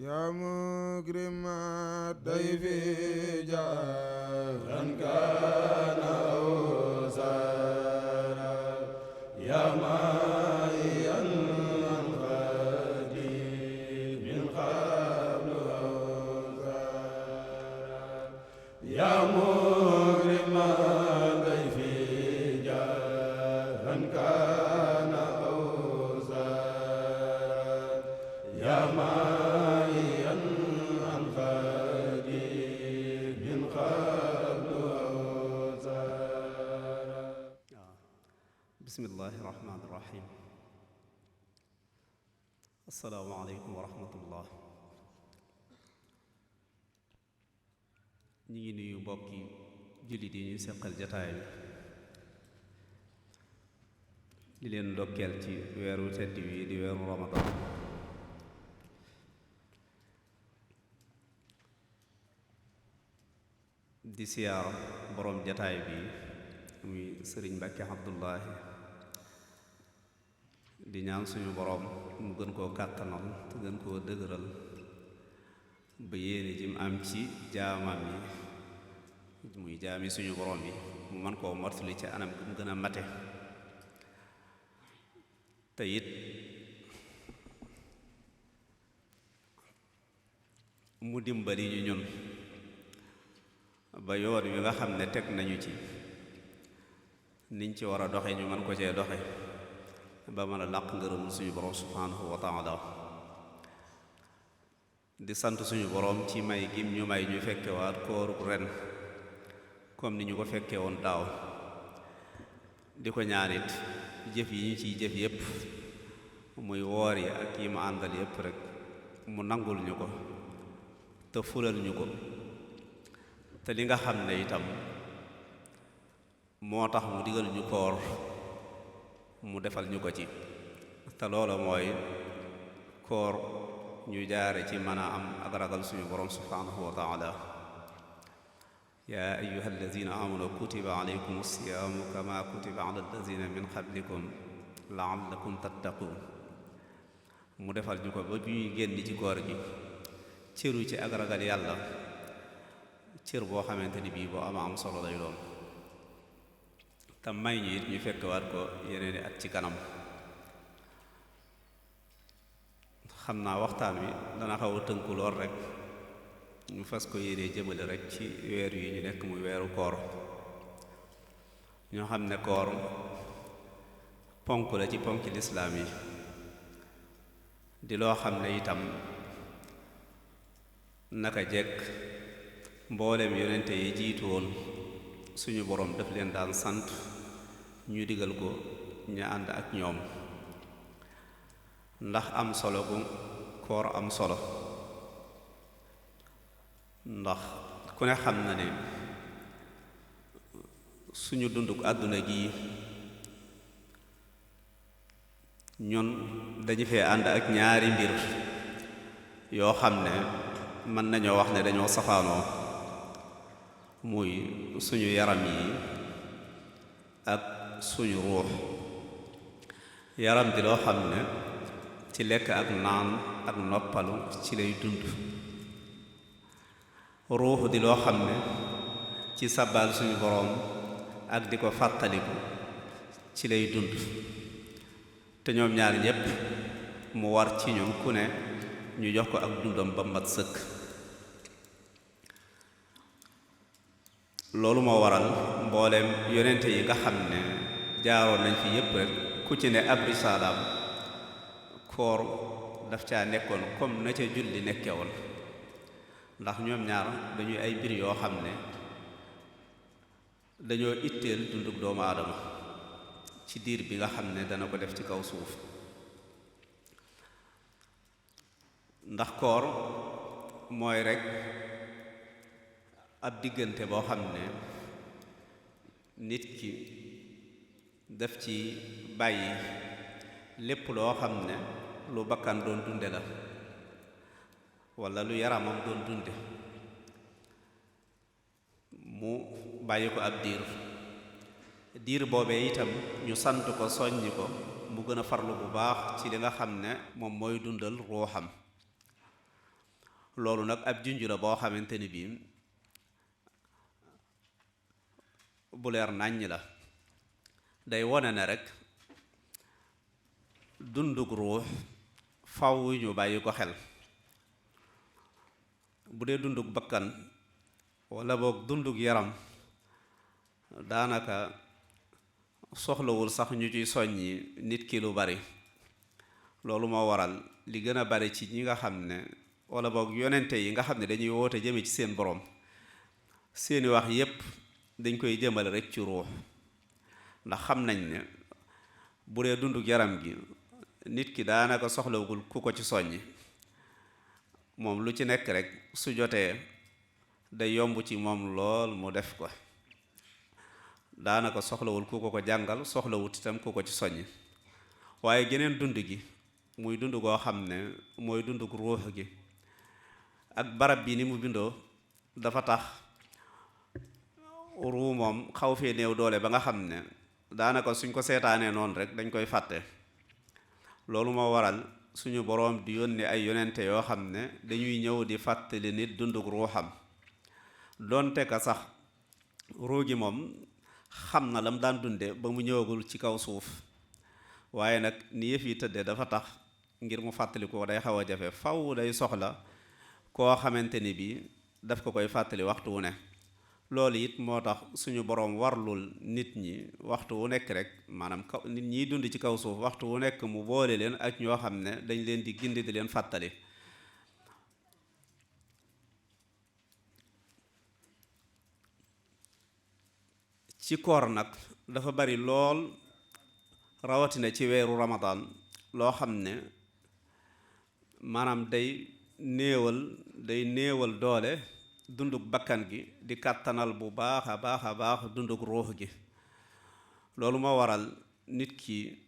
يا مكرم الضيف جاء كان أو سارا يا ماهيا الغادي من قبل أو سارا يا مكرم الضيف جاء كان أو سارا يا bismillahi rahmaani rahim assalaamu aleykum wa rahmatullah ñi ngi nuyu mbokki jullit yi ñu seqal jataay bi di leen ndokkeel ci weeru tedd wi di weeru ramadan di siyaara boroom jataay bi muy sëriñ Mbàkke Abdullahi di ñaan suñu boroom mu gën koo kàttanal te gën koo dëgëral ba yéene ji mu am ci jaamam yi muy jaami suñu boroom yi mu mën koo mottali ci anam gi mu gën a mate te it mu dimbali ñu ñun ba yoon wi nga xam ne teg nañu ci niñ ci war a doxe ñu mën ko cee doxe ba mën a làq ngërëm suñu boroom subhanahu wa taala di sant suñu boroom ci may gim ñu may ñu fekkewaat kooru ren comme ni ñu ko fekke woon daaw di ko ñaanit jëf yi ñu ciy jëf yépp muy woor yi ak yi mu àndal yépp rek mu nangul ñu ko te fulal ñu ko te li nga xam ne itam moo tax mu digal ñu koor mu defal ñu ko ci te loola mooy koor ñu jaare ci mën a am ak ragal suñu borom subhanahu wa taala yaa ayyuha alladina amanu kutiba alaykum siyaamu kama kutiba ala alladina min qablikum laallakum tattaqun mu defal ñu ko ba ñuy génn ci koor gi cëru ci ak ragal yàlla cër boo xamante ni bii boo ama am solo lay doon te may ñu it ñu fekkewaat ko yeneeni at ci kanam xam naa waxtaan wi dana xaw a tënku lool rek ñu fas ko yéenee jëmale rek ci weer yi ñu nekk muy weeru koor ñoo xam ne koor ponk la ci ponki lislaam yi di loo xam ne itam naka jekk mboolem yonente yi jiitu woon suñu boroom daf leen daan sant ñu digal ko ñu ànd ak ñoom ndax am solo bu koor am solo ndax ku ne xam na ne suñu dunduk àdduna gi ñun dañu fee ànd ak ñaari mbir yoo xam ne mën nañoo wax ne dañoo safaanoo muy suñu yaram yi ak suñu ruux yaram di loo xam ne ci lekk ak naan ak noppalu ci lay dund ruux di loo xam ne ci sabbaal suñu boroom ak di ko fàttaliku ci lay dund te ñoom ñaar ñépp mu war ci ñun ku ne ñu jox ko ak dundam ba mat sëkk loolu moo waral mbooleem yonente yi nga xam ne jaaroon nañ fi yépp rek ku ci ne ab risaalaam koor daf caa nekkoon comme na ca julli nekke woon ndax ñoom ñaar dañuy ay mbir yoo xam ne dañoo itteel dunduk doomu aadama ci diir bi nga xam ne dana ko def ci kaw suuf ndax koor mooy rek ab diggante boo xam ne nit ki daf ci bàyyi lépp loo xam ne lu bakkan doon dunde la walla lu yaramam doon dunde mu bàyyi ko ab diir boobee itam ñu sant ko soññi ko mu gën a farlu bu baax ci li nga xam ne moom mooy dundal ruuxam loolu nag ab junj la boo xamante ni bii bu leer nàññ la, day wone ne rek dundug ruux faw ñu bàyyi ko xel. bu dee dundug bakkan wala boog dundug yaram daanaka soxlawul sax ñu ciy soññi nit ki lu bari. loolu moo waral li gën a bari ci ñi nga xam ne wala boog yonente yi nga xam ne dañuy woote jëme ci seen borom, seeni wax yépp dañ koy jëmale rek ci ruux, ndax xam nañ ne bu dee dundug yaram gi nit ki daanaka soxlawul ku ko ci soññi. moom lu ci nekk rek su jotee day yomb ci moom lool mu def ko, daanaka soxlawul ku ko jàngal, soxlawut itam ku ko ci soññ. waaye geneen dund gi muy dund goo xam ne mooy dundug ruux gi, ak barab bi ni mu bindoo dafa tax ruu moom xaw fee néew doole ba nga xam ne daanaka suñ ko seetaanee noonu rek dañ koy fàtte. loolu moo waral suñu boroom di yónni ay yonente yoo xam ne dañuy ñëw di fàttali nit dundug ruuxam, doonte ka sax ruu gi moom xam na lam daan dunde ba mu ñëwagul ci kaw suuf, waaye nag ni yëf yi tëdde dafa tax ngir mu fàttali ko day xaw a jafe. faw day soxla koo xamante ni bii daf ko koy fàttali waxtu wu ne. loolu it moo tax suñu boroom warlul nit ñi waxtu wu nekk rek, maanaam nit ñiy dund ci kaw suuf waxtu wu nekk mu boole leen ak ñoo xam ne dañ leen di gindi di leen fàttali. ci koor nag dafa bari lool, rawatina ci weeru Ramadan, loo xam ne maanaam day néewal doole dundug bakkan gi di kàttanal bu baax a baax dundug ruux gi. loolu moo waral nit ki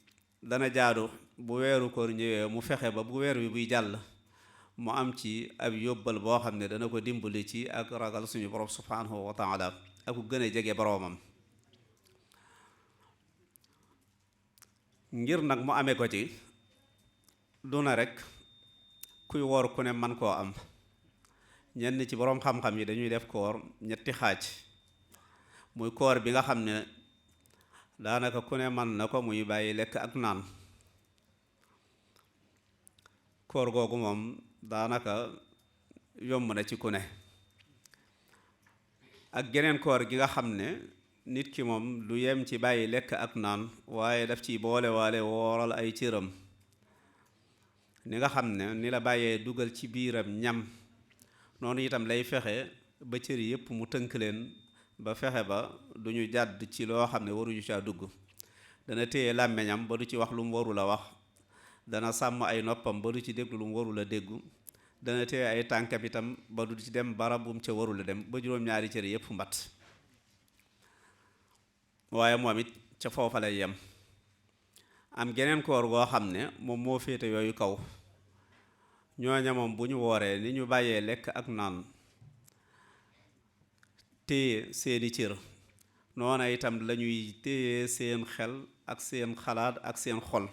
dana jaadu bu weeru koor ñëwee mu fexe ba bu weer wi buy jàll mu am ci ab yóbbal boo xam ne dana ko dimbali ci ak ragal suñu borom subhanahu wa taala ak ku gën a jege boroomam. ngir nag mu amee ko ci duna rek kuy woor ku ne man koo am. ñenn ci boroom xam-xam yi dañuy def koor ñetti xaaj, muy koor bi nga xam ne daanaka ku ne man na ko, muy bàyyi lekk ak naan. koor googu moom daanaka yomb na ci ku ne. ak geneen koor gi nga xam ne nit ki moom du yem ci bàyyi lekk ak naan, waaye daf ci boole waale wooral ay cëram. ni nga xam ne ni la bàyyee dugal ci biiram ñam, noonu itam lay fexe ba cër yépp mu tënk leen ba fexe ba du ñu jàdd ci loo xam ne waruñu caa dugg. dana téye làmmiñam ba du ci wax lu mu warul a wax, dana sàmm ay noppam ba du ci déglu lu mu warul a déggu, dana téye ay tànkam itam ba du ci dem barab bu mu ca warul a dem, ba juróom-ñaari cër yépp mbat. waaye moom it ca foofa lay yem. am geneen koor goo xam ne moom moo féete yooyu kaw. ñooña moom bu ñu wooree ni ñu bàyyee lekk ak naan, téye seeni cër, noona itam lañuy téye seen xel ak seen xalaat ak seen xol.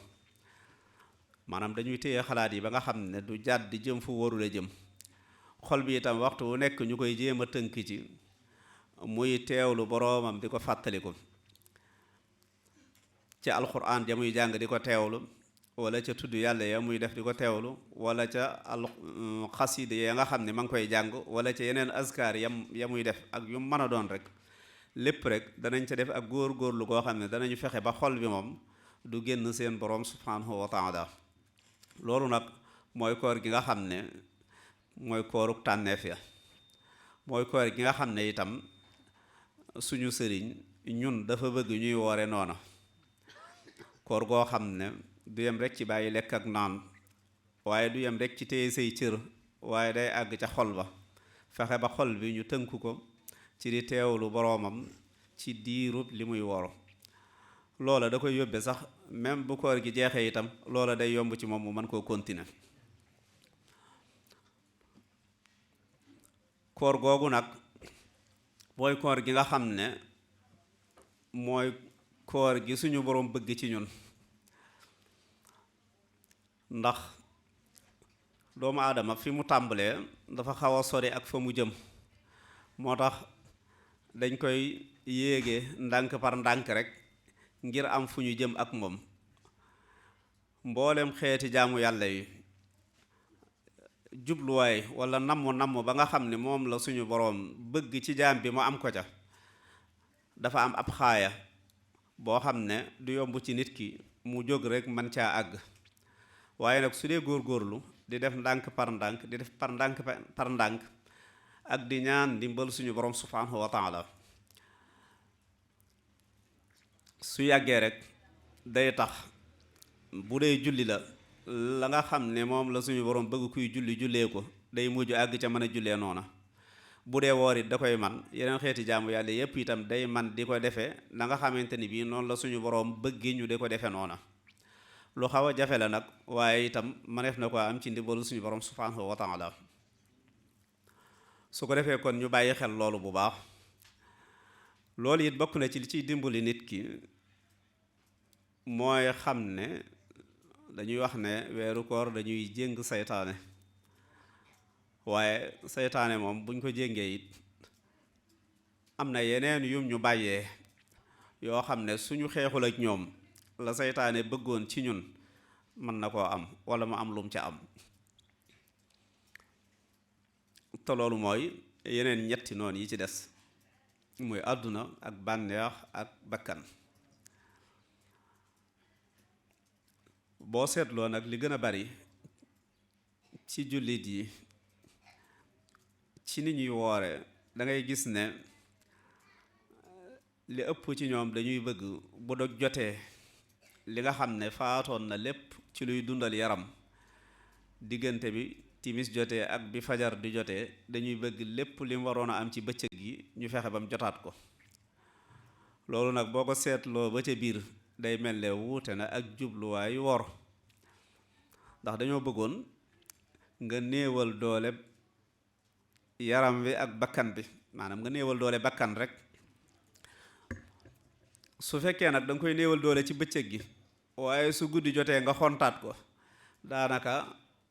maanaam dañuy téye xalaat yi ba nga xam ne du jàdd jëm fu warul a jëm. xol bi itam waxtu wu nekk ñu koy jéem a tënk ci muy teewlu boroomam di ko fàttaliku ci alxuraan ja muy jàng di ko teewlu, wala ca tudd yàlla ya muy def di ko teewlu, wala ca xasida ya nga xam ne ma ngi koy jàng, wala ca yeneen askar ya muy def ak yu mën a doon rek. lépp rek danañ ca def ak góor-góorlu goo xam ne danañu fexe ba xol bi moom du génn seen borom subhanahu wa taala. loolu nag mooy koor gi nga xam ne mooy kooruk tànneef ya, mooy koor gi nga xam ne itam suñu sëriñ ñun dafa bëgg ñuy woore noona. koor goo xam ne du yem rek ci bàyyi lekk ak naan, waaye du yem rek ci téye say cër, waaye day àgg ca xol ba, fexe ba xol bi ñu tënk ko ci di teewlu boroomam ci diirub li muy woor. loola da koy yóbbe sax même bu koor gi jeexee itam loola day yomb ci moom mu mën koo continuer. koor googu nag mooy koor gi nga xam ne mooy koor gi suñu boroom bëgg ci ñun, ndax doomu aadama fi mu tàmbalee dafa xaw a sori ak fa mu jëm, moo tax dañ koy yéege ndànk par ndànk rek ngir am fu ñu jëm ak moom. mboolem xeeti jaamu yàlla yi jubluwaay wala namm ba nga xam ne moom la suñu boroom bëgg ci jaam bi mu am ko ca, dafa am ab xaaya boo xam ne du yomb ci nit ki mu jóg rek man caa àgg. waaye nag su dee góorgóorlu di def ndànk par ndànk di def par ndànk par ndànk ak di ñaan ndimbal suñu borom subhanahu wa taala, su yàggee rek day tax bu dee julli la nga xam ne moom la suñu borom bëgg kuy jullee ko day mujj àgg ca mën a jullee noona. bu dee woor it da koy man, yeneen xeeti jaamu yàlla yépp itam day man di ko defee la nga xamante ni bii noonu la suñu borom bëggi ñu di ko defee noona. lu xaw a jafe la nag, waaye itam mëneef na ko am ci ndimbalu suñu borom subhanahu wa taala. su ko defee kon ñu bàyyi xel loolu bu baax. loolu it bokk na ci li ciy dimbali nit ki mooy xam ne dañuy wax ne weeru koor dañuy jéng saytaane, waaye saytaane moom buñ ko jéngee it am na yeneen yum ñu bàyyee yoo xam ne suñu xeexul ak ñoom la saytaane bëggoon ci ñun mën na koo am wala mu am lum ca am. te loolu mooy yeneen ñetti noon yi ci des, muy àdduna ak bànneex ak bakkan. boo seetloo nag li gën a bari ci jullit yi ci ni ñuy woore da ngay gis ne li ëpp ci ñoom dañuy bëgg bu dog jotee li nga xam ne faatoon na lépp ci luy dundal yaram diggante bi timis jotee ak bi fajar di jotee, dañuy bëgg lépp li mu waroon a am ci bëccëg gi ñu fexe ba mu jotaat ko. loolu nag boo ko seetloo ba ca biir day mel ne wuute na ak jubluwaayu wor, ndax dañoo bëggoon nga néewal doole yaram wi ak bakkan bi, maanaam nga néewal doole bakkan rek. su fekkee nag da nga koy néewal doole ci bëccëg gi, waaye su guddi jotee nga xontaat ko, daanaka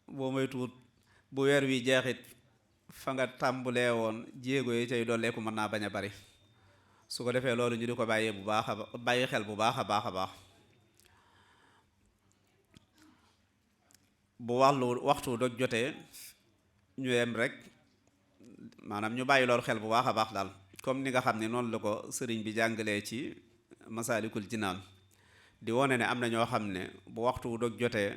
boo moytuwut bu weer wi jeexit fa nga tàmbulee woon jéego yi cay dooleeku mën naa bañ a bari. su ko defee loolu ñu di ko bàyyi xel bu baax a baax. bu waxtu dog jotee ñu yem rek, maanaam ñu bàyyi loolu xel bu baax a baax daal, comme ni nga xam ne noonu la ko sëriñ bi jàngalee ci Masaalikul Jinaan, di wone ne am na ñoo xam ne bu waxtu dog jotee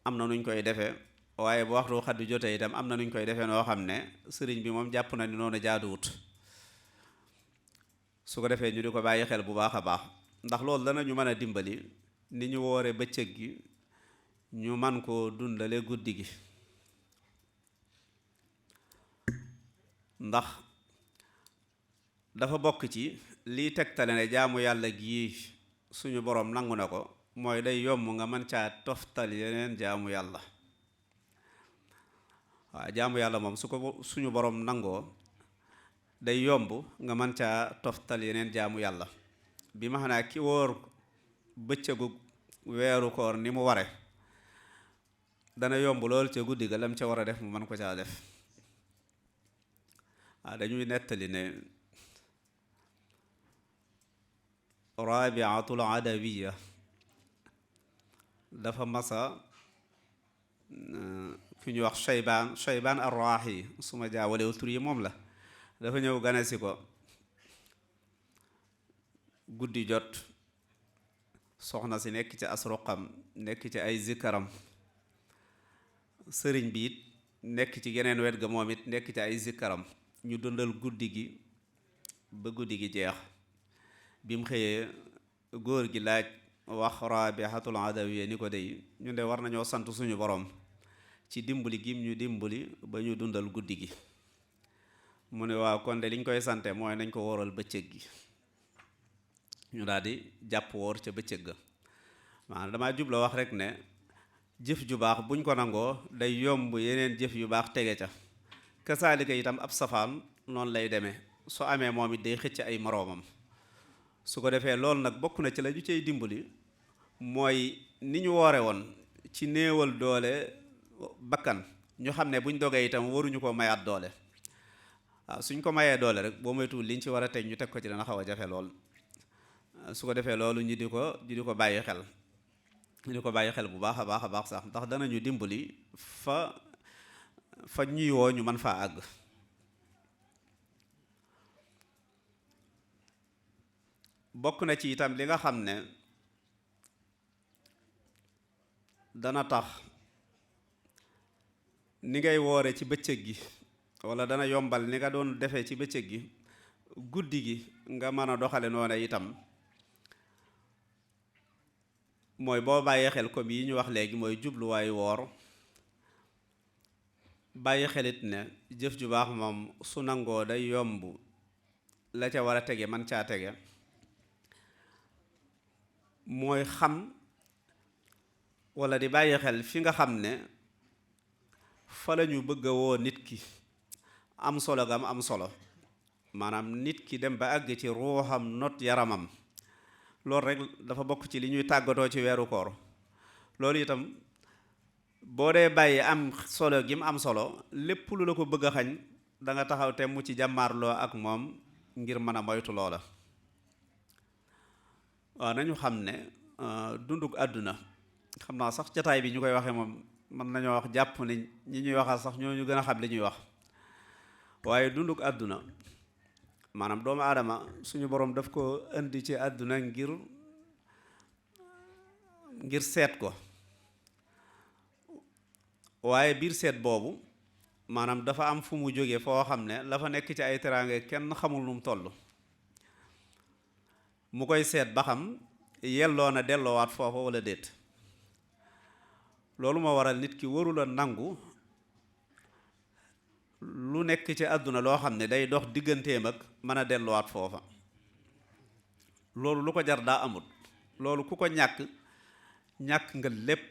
am na nuñ koy defee, waaye bu waxtu xaddu jotee itam am na nuñ koy defee noo xam ne sëriñ bi moom jàpp na ni noonu jaaduwut. su ko defee ñu di ko bàyyi xel bu baax a baax, ndax loolu dana ñu mën a dimbali ni ñu woore bëccëg gi ñu man koo dundale guddi gi. ndax dafa bokk ci liy tegtale ne jaamu yàlla gii suñu borom nangu na ko, mooy day yomb nga mën caa toftal yeneen jaamu yàlla. waaw jaamu yàlla moom su ko suñu borom nangoo day yomb nga mën caa toftal yeneen jaamu yàlla. bi ma xanaa ki wóor bëccëgu weeru koor ni mu ware, dana yomb lool ca guddi ga lam ca war a def mu mën ko caa def. waaw dañuy nettali ne Rabiatul Adawiya dafa masa ku ñuy wax Shaybaan ar-Raahi, su ma jaawalewul tur yi moom la, dafa ñëw ganesi ko guddi jot, soxna si nekk ci asroqam, nekk ci ay zikaram, sëriñ bi it nekk ci geneen wet ga moom it nekk ci ay zikaram, ñu dundal guddi gi ba guddi gi jeex. bi mu xëyee góor gi laaj wax Rabiatul Adawiya ni ko dey ñu de war nañoo sant suñu borom ci dimbali gim ñu dimbali ba ñu dundal guddi gi. mu ne waaw kon de liñ koy sante mooy nañ ko wóoral bëccëg gi. ñu daal di jàpp woor ca bëccëg ga. maanaam damaa jubla wax rek ne jëf ju baax buñ ko nangoo day yomb yeneen jëf yu baax tege ca. kasaalika itam ab safaan noonu lay demee, su amee moom it day xëcc ay moroomam. su ko defee loolu nag bokk na ci la ñu cay dimbali mooy ni ñu woore woon ci néewal doole bakkan ñu xam ne buñ dogee itam waruñu ko mayaat doole waaw suñ ko mayee doole rek boo moytuwul liñ ci war a teg ñu teg ko ci dana xaw a jafe lool su ko defee loolu ñu di ko bàyyi xel ñu di ko bàyyi xel bu baax a baax a baax sax ndax danañu dimbali fa ñuy woo ñu mën faa àgg bokk na ci itam li nga xam ne dana tax ni ngay woore ci bëccëg gi wala dana yombal ni nga doon defee ci bëccëg gi guddi gi nga mën a doxale noonu itam mooy boo bàyyee xel comme yi ñu wax léegi mooy jubluwaayu woor bàyyi xelit ne jëf ju baax moom su nangoo day yomb la ca war a tege man caa tege mooy xam wala di bàyyi xel fi nga xam ne fa la ñu bëgg a woo nit ki am solo gam am solo maanaam nit ki dem ba àgg ci ruuxam not yaramam loolu rek dafa bokk ci li ñuy tàggatoo ci weeru koor loolu itam boo dee bàyyi am solo gi mu am solo lépp lu la ko bëgg a xañ da nga taxaw te mu ci jàmmaarloo ak moom ngir mën a moytu loola waaw nañu xam ne dunduk àdduna xam naa sax jataay bi ñu koy waxee moom mën nañoo wax jàpp ne ñi ñuy waxal sax ñoo ñu gën a xam li ñuy wax waaye dunduk àdduna maanaam doomu aadama suñu borom daf ko indi ci àdduna ngir seet ko waaye biir seet boobu maanaam dafa am fu mu jóge foo xam ne la fa nekk ci ay teraange kenn xamul nu mu toll mu koy seet ba xam yelloo na delloowaat foofa wala déet loolu moo waral nit ki warula nangu lu nekk ci àdduna loo xam ne day dox digganteem ak mën a delluwaat foofa loolu lu ko jar daa amut loolu ku ko ñàkk nga lépp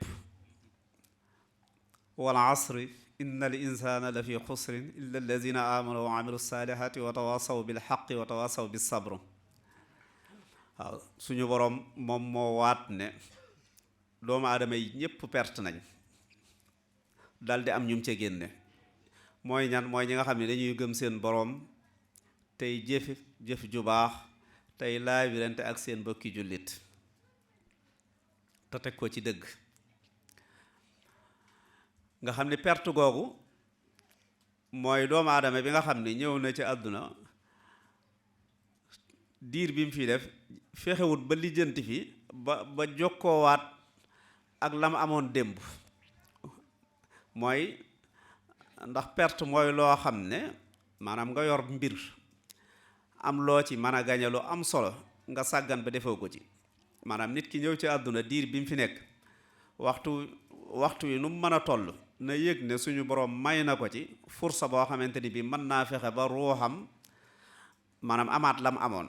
wal asri inna al insana la fi xusrin illa allazina amanu wa amilu salihati wa tawasaw bil haqqi wa tawasaw bis sabr waaw suñu boroom moom moo waat ne doomu aadama yi ñépp perte nañ daldi am ñum ca génne mooy ñan mooy ñi nga xam ne dañuy gëm seen boroom tey jëf ju baax tey laabirante ak seen bokki jullit te teg ko ci dëgg nga xam ne perte googu mooy doomu aadama bi nga xam ne ñëw na ci àdduna diir bi mu fi def fexewut ba lijjanti fi ba jokkoowaat ak lam amoon démb mooy ndax perte mooy loo xam ne maanaam nga yor mbir am loo ci mën a gañe lu am solo nga sàggan ba defoo ko ci maanaam nit ki ñëw ci àdduna diir bi mu fi nekk waxtu yi nu mu mën a toll na yëg ne suñu borom may na ko ci fursa boo xamante ni bi mën naa fexe ba ruuxam maanaam amaat lam amoon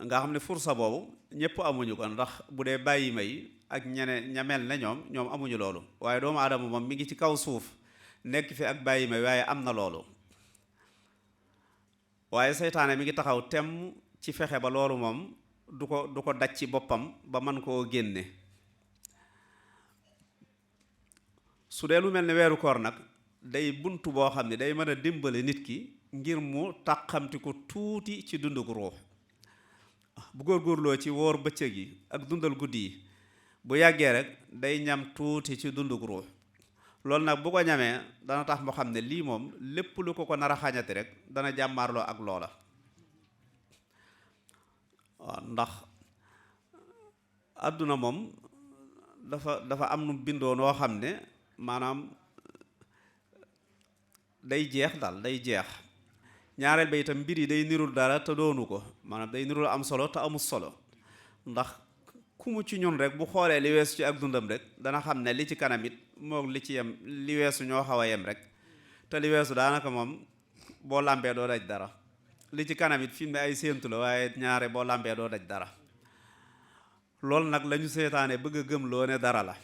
nga xam ne fursa boobu ñëpp amuñu ko ndax bu dee bàyyi may ak ña mel ne ñoom amuñu loolu waaye doomu aadama moom mi ngi ci kaw suuf nekk fi ak bàyyi may waaye am na loolu waaye seytaane mi ngi taxaw temm ci fexe ba loolu moom du ko daj ci boppam ba mën koo génne su dee lu mel ne weeru koor nag day buntu boo xam ne day mën a dimbale nit ki ngir mu tàqamti ko tuuti ci dunduk ruux bu góorgóorloo ci wóor bëccëg yi ak dundal guddi yi bu yàggee rek day ñam tuuti ci dunduk ruux loolu nag bu ko ñamee dana tax mu xam ne lii moom lépp lu ko nar a xañati rek dana jàmmaarloo ak loola waaw ndax àdduna moom dafa am nu bindoo noo xam ne maanaam day jeex daal day jeex ñaareel ba itam mbir yi day nirul dara te doonu ko maanaam day nirul am solo te amul solo ndax ku mu ci ñun rek bu xoolee li weesu ci ak dundam rek dana xam ne li ci kanam it moog li ci yem li weesu ñoo xaw a yem rek te li weesu daanaka moom boo làmbee doo daj dara li ci kanam it fi mu ne ay séentu la waaye ñaare boo làmbee doo daj dara loolu nag lañu seetaane bëgg a gëm loo ne dara la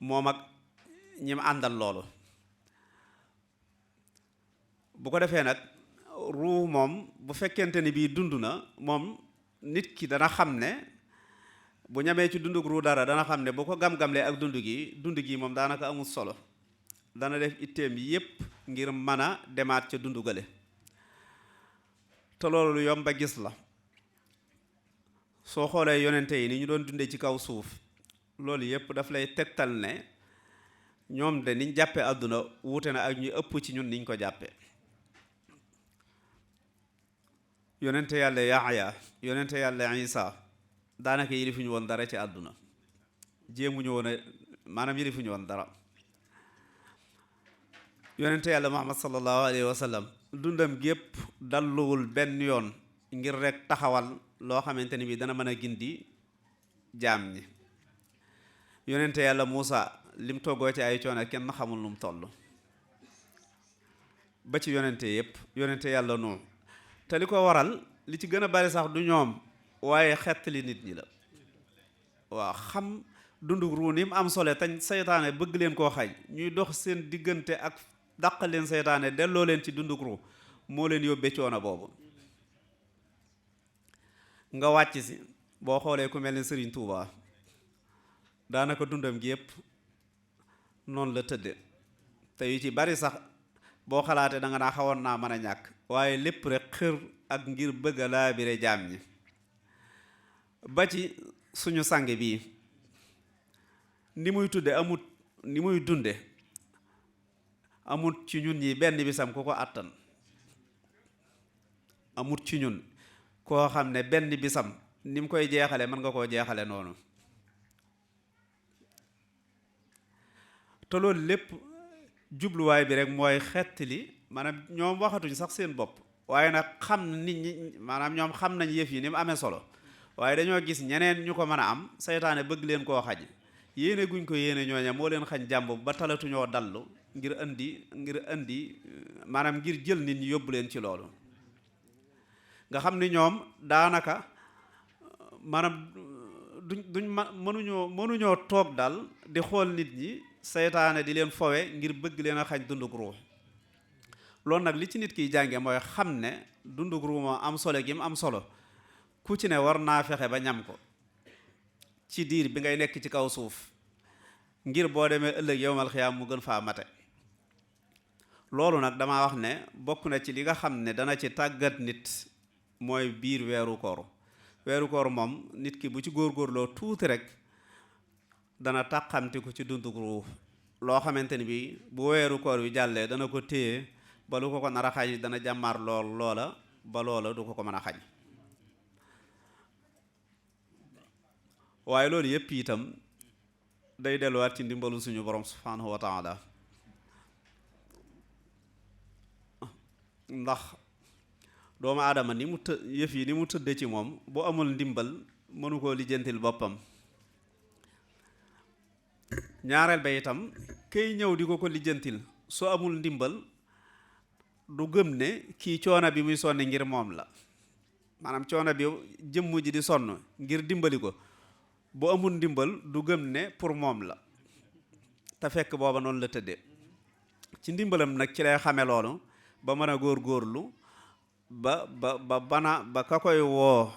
moom ak ñi mu àndal loolu bu ko defee nag ruu moom bu fekkente ni bii dund na moom nit ki dana xam ne bu ñamee ci dundug ruu dara dana xam ne bu ko gam-gamlee ak dund gi moom daanaka amul solo, dana def itteem yépp ngir mën a demaat ca dundu gale. te loolu lu yomb a gis la. soo xoolee yonente yi ni ñu doon dundee ci kaw suuf, loolu yépp daf lay tegtal ne ñoom de niñ jàppe àdduna wuute na ak ñu ëpp ci ñun niñ ko jàppe. yonente yàlla Yaxya, yonente yàlla Isa daanaka yilifuñu woon dara ci àdduna, jéemuñu woon a maanaam yilifuñu woon dara. yonente yàlla Muhammad sallallahu alayhi wa sallam dundam gépp dalluwul benn yoon ngir rek taxawal loo xamante ni bi dana mën a gindi jaam ñi. yonente yàlla Muusa lim toggoo ci ay coono kenn xamul nu mu toll, ba ci yonente yépp, yonente yàlla Nuux. te li ko waral li ci gën a bari sax du ñoom waaye xettali nit ñi la. waaw xam dundu ruu ni mu am solo tañ seytaane bëgg leen koo xañ, ñuy dox seen diggante ak dàq leen seytaane delloo leen ci dundu ruu moo leen yóbbee coono boobu. nga wàcc si boo xoolee ku mel ni Sëriñ Tuubaa daanaka dundam gi yépp noonu la tëdde, te yu ci bari sax boo xalaatee da nga naa xawoon naa mën a ñàkk, waaye lépp rek xër ak ngir bëgg a laabire jaam ñi. ba ci suñu sang bii ni muy tudde amut, ni muy dunde amut ci ñun ñi benn bisam ku ko àttan. amut ci ñun koo xam ne benn bisam ni mu koy jeexale mën nga koo jeexale noonu. te loolu lépp jubluwaay bi rek mooy xettali, maanaam ñoom waxatuñ sax seen bopp, waaye nag xam nit ñi, maanaam ñoom xam nañ yëf yi ni mu amee solo, waaye dañoo gis ñeneen ñu ko mën a am, seytaane bëgg leen koo xaj. yéene guñ ko yéene ñooña moo leen xañ jàmm ba talatuñoo dallu ngir indi maanaam ngir jël nit ñi yóbbu leen ci loolu. nga xam ni ñoom daanaka maanaam mënuñoo toog daal di xool nit ñi, seytaane di leen fowe ngir bëgg leen a xañ dundug ruux. loolu nag li ci nit kiy jànge mooy xam ne dundug ruux moo am solo gi mu am solo, ku ci ne war naa fexe ba ñam ko ci diir bi ngay nekk ci kaw suuf, ngir boo demee ëllëg yowmal xiyaam mu gën faa mate. loolu nag dama wax ne bokk na ci li nga xam ne dana ci tàggat nit mooy biir weeru koor. weeru koor moom nit ki bu ci góorgóorloo tuuti rek dana tàqamti ko ci dundug ruux, loo xamante ni bi bu weeru koor wi jàllee dana ko téye ba lu ko nar a xañ dana jàmmaar loola ba loola du ko mën a xañ. waaye loolu yépp itam day delluwaat ci ndimbalu suñu borom subhanahu wa taala, ndax doomu aadama ni mu yëf yi ni mu tëdde ci moom bu amul ndimbal mënu koo lijjantil boppam. ñaareel ba itam kay ñëw di ko lijjantil soo amul ndimbal du gëm ne kii coono bi muy sonne ngir moom la, maanaam coono bi jëmm ji di sonn ngir dimbali ko, bu amul ndimbal du gëm ne pour moom la, te fekk booba noonu la tëddee. ci ndimbalam nag ci lay xame loolu ba mën a góorgóorlu ba ka koy woo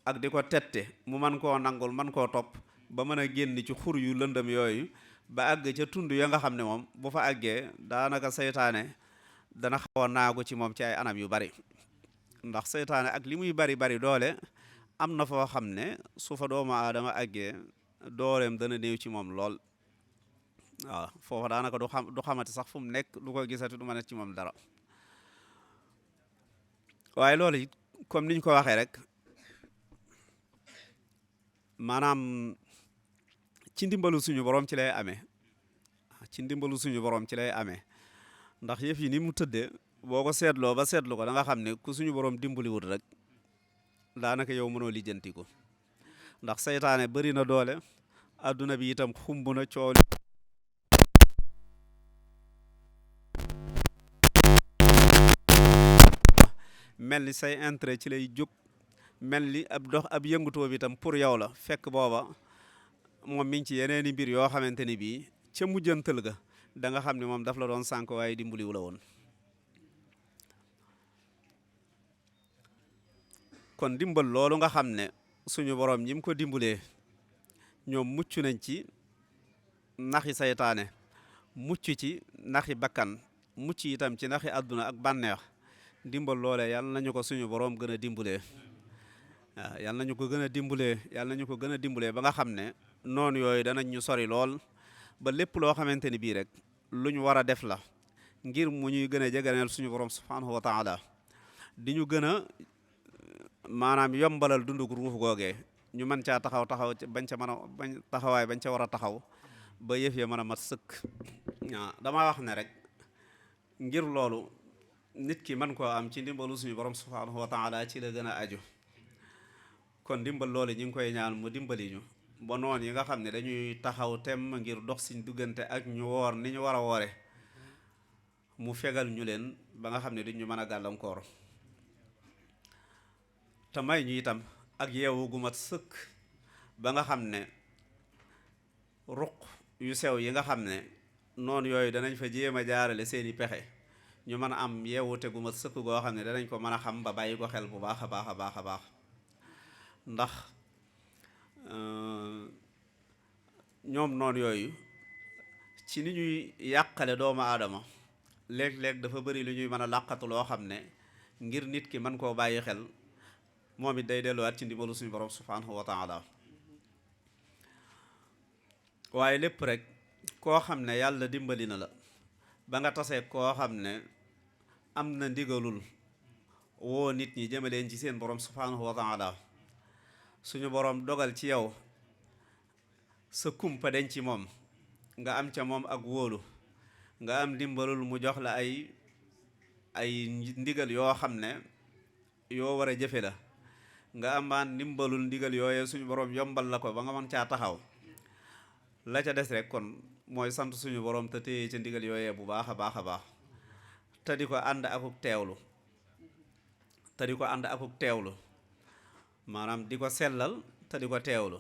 ak di ko tette mu man koo nangul man koo topp ba mën a génn ci xur yu lëndëm yooyu ba àgg ca tund ya nga xam ne moom bu fa àggee daanaka seytaane dana xaw a naagu ci moom ci ay anam yu bari. ndax seytaane ak li muy bari doole am na foo xam ne su fa doomu aadama àggee dooleem dana néew ci moom lool. waaw foofa daanaka du xamati sax fu mu nekk, du ko gisati, du mën a ci moom dara. waaye loolu it comme niñ ko waxee rek, maanaam ci ndimbalu suñu borom ci lay amee, ci ndimbalu suñu borom ci lay amee. ndax yëf yi ni mu tëddee boo ko seetloo ba seetlu ko da nga xam ne ku suñu borom dimbaliwut rek daanaka yow mënoo lijjanti ko. ndax seytaane bari na doole, adduna bi itam xumb na, coow mel ni say intérêt ci lay jóg, mel ni ab yëngutoo bi itam pour yow la, fekk booba moom mi ngi ci yeneeni mbir yoo xamante ni bii ca mujjantal ga da nga xam ne moom daf la doon sànk waaye dimbaliwu la woon. kon dimbal loolu nga xam ne suñu borom ñi mu ko dimbalee ñoom mucc nañ ci naxi saytaane, mucc ci naxi bakkan, mucc itam ci naxi àdduna ak bànneex. dimbal loole yàlla nañu ko suñu boroom gën a dimbalee. waaw yàlla nañu ko gën a dimbalee, yàlla nañu ko gën a dimbalee ba nga xam ne noonu yooyu danañ ñu sori lool, ba lépp loo xamante ni bii rek lu ñu war a def la ngir mu ñuy gën a jeganeel suñu borom subhanahu wa taala, di ñu gën a maanaam yombalal dundug ruux googee, ñu mën caa taxaw bañ ca mën a bañ taxawaay bañ ca war a taxaw ba yëf ya mën a mat sëkk. waaw dama wax ne rek ngir loolu nit ki mën koo am ci ndimbalu suñu borom subhanahu wa taala ci la gën a aju. kon dimbal loolu ñu ngi koy ñaan mu dimbali ñu ba noon yi nga xam ne dañuy taxaw temm ngir dox suñ diggante ak ñu woor ni ñu war a woore, mu fegal ñu leen ba nga xam ne duñ ñu mën a gàllankoor, te may ñu itam ak yeewu gu mat sëkk ba nga xam ne ruq yu sew yi nga xam ne noonu yooyu danañ fa jéem a jaarale seeni pexe, ñu mën a am yeewute gu mat sëkk goo xam ne danañ ko mën a xam ba bàyyi ko xel bu baax a baax a baax a baax. ndax ñoom noonu yooyu ci ni ñuy yàqale doomu aadama léeg-léeg dafa bari lu ñuy mën a làqatu loo xam ne ngir nit ki mën koo bàyyi xel moom it day delluwaat ci ndimbalu suñu borom subhanahu wa taala. waaye lépp rek koo xam ne yàlla dimbali na la ba nga tasee koo xam ne am na ndigalul woo nit ñi jëmaleen ci seen borom subhanahu wa taala, suñu boroom dogal ci yow sa kumpa dañ ci moom, nga am ca moom ak wóolu, nga am ndimbalul mu jox la ay ndigal yoo xam ne yoo war a jëfe la, nga amaan ndimbalul ndigal yooye suñu boroom yombal la ko ba nga mën caa taxaw. la ca des rek kon mooy sant suñu boroom te téye ca ndigal yooyee bu baax a baax a baax, te di ko ànd akuk teewlu maanaam di ko sellal te di ko teewlu.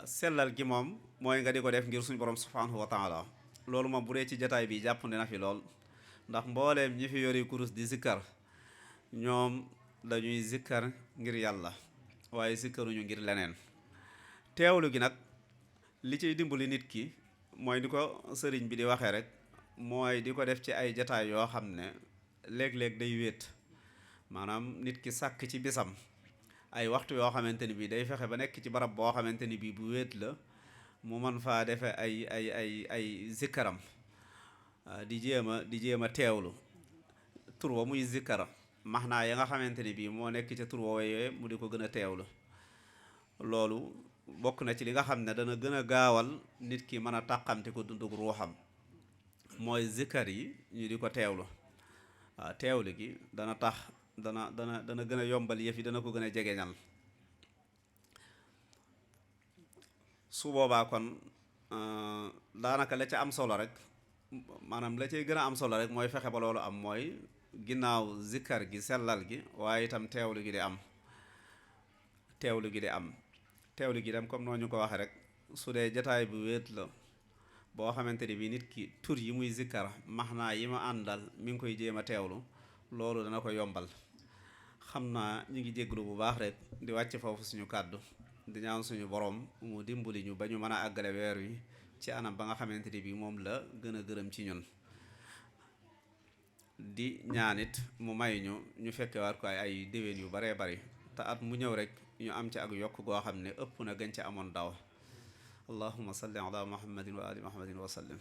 sellal gi moom mooy nga di ko def ngir suñu borom subhanahu wa taala. loolu moom bu dee ci jataay bi jàpp ne na fi lool, ndax mbooleem ñi fi yori kurus di zikkar ñoom dañuy zikkar ngir yàlla waaye zikkaruñu ngir leneen. teewlu gi nag li ciy dimbali nit ki mooy ni ko sëriñ bi di waxee rek, mooy di ko def ci ay jataay yoo xam ne léeg-léeg day wéet, maanaam nit ki sàkk ci bisam ay waxtu yoo xamante ni bii day fexe ba nekk ci barab boo xamante ni bii bu wéet la, mu mën faa defe ay zikkaram, di jéem a teewlu tur wa muy zikkara maxnaa ya nga xamante ni bii moo nekk ca tur wa yooye mu di ko gën a teewlu. loolu bokk na ci li nga xam ne dana gën a gaawal nit ki mën a tàqamte ko dundug ruuxam, mooy zikkar yi ñu di ko teewlu. waaw teewlu gi dana tax dana gën a yombal yëf yi, dana ko gën a jegeñal. su boobaa kon daanaka la ca am solo rek, maanaam la cay gën a am solo rek mooy fexe ba loolu am, mooy ginnaaw zikkar gi sellal gi, waaye itam teewlu gi di am. teewlu gi dem comme noo ñu ko waxee rek, su dee jataay bu wéet la boo xamante ni bii nit ki tur yi muy zikkar maxnaa yi ma àndal mi ngi koy jéem a teewlu, loolu dana ko yombal. xam naa ñu ngi jégglu bu baax rek di wàcc foofu suñu kàddu, di ñaan suñu borom mu dimbali ñu ba ñu mën a àggale weer wi ci anam ba nga xamante ni bii moom la gën a gërëm ci ñun. di ñaanit mu may ñu fekkewaat ko ay déwén yu baree bari, te at mu ñëw rek ñu am ci ak yokk goo xam ne ëpp na gën ca amoon daaw. allahumma salli ala muhammadin wa ali muhammadin wa sallim.